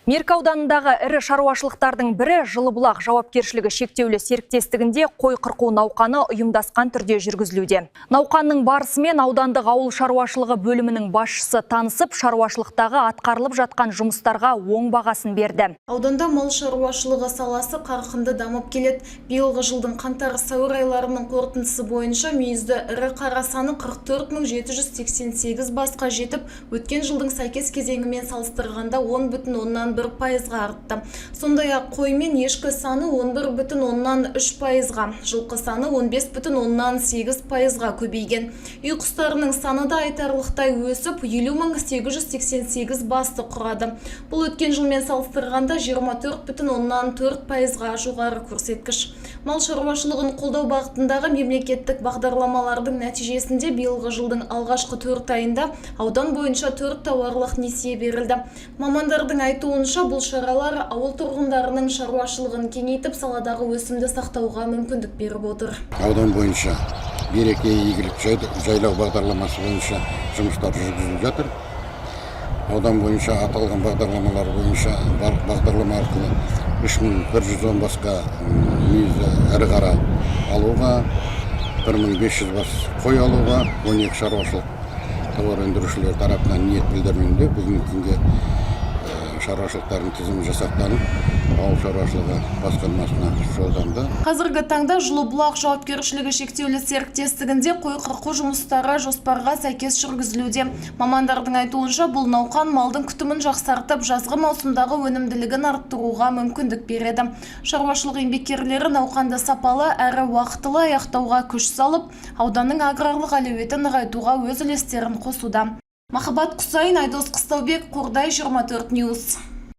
Меркі ауданындағы ірі шаруашылықтардың бірі Жылыбұлақ жауапкершілігі шектеулі серіктестігінде қой қырқу науқаны ұйымдасқан түрде жүргізілуде. Науқанның барысымен аудандық ауыл шаруашылығы бөлімінің басшысы танысып, шаруашылықтағы атқарылып жатқан жұмыстарға оң бағасын берді. Ауданда мал шаруашылығы саласы қарқынды дамып келеді. Биылғы жылдың қаңтар-сәуір айларының қорытындысы бойынша мүйізді ірі қара саны 44 788 басқа жетіп, өткен жылдың сәйкес кезеңімен салыстырғанда 10,1%-ға артты. Сондай-ақ қой мен ешкі саны 11,3%-ға, жылқы саны 15,8%-ға көбейген. Үй құстарының саны да айтарлықтай өсіп, 50 888 басты құрады. Бұл өткен жылмен салыстырғанда 24,4%-ға жоғары көрсеткіш. Мал шаруашылығын қолдау бағытындағы мемлекеттік бағдарламалардың нәтижесінде биылғы жылдың алғашқы 4 айында аудан бойынша төрт тауарлық несие берілді. Мамандардың айтуынша, бұл шаралар ауыл тұрғындарының шаруашылығын кеңейтіп, саладағы өсімді сақтауға мүмкіндік беріп отыр. Аудан бойынша «Береке, игілік, жайлау» бағдарламасы бойынша жұмыстар жүргізіліп жатыр. Аудан бойынша аталған бағдарламалар бойынша бағдарлама арқылы 3110 басқа мүйізді ірі қара алуға, 1500 бас қой алуға 12 шаруашылық тауар өндірушілер тарапынан ниет білдірілуде. Бүгінгі күнге шаруашылықтардың тізімі жасақталып, ауыл шаруашылығы басқармасына жолданды. Қазіргі таңда Жылыбұлақ жауапкершілігі шектеулі серіктестігінде қой қырқу жұмыстары жоспарға сәйкес жүргізілуде. Мамандардың айтуынша, бұл науқан малдың күтімін жақсартып, жазғы маусымдағы өнімділігін арттыруға мүмкіндік береді. Шаруашылық еңбеккерлері науқанды сапалы әрі уақытылы аяқтауға күш салып, ауданның аграрлық әлеуетін нығайтуға өз үлестерін қосуда. Махаббат Құсайын, Айдос Қыстаубек, Қордай 24 News.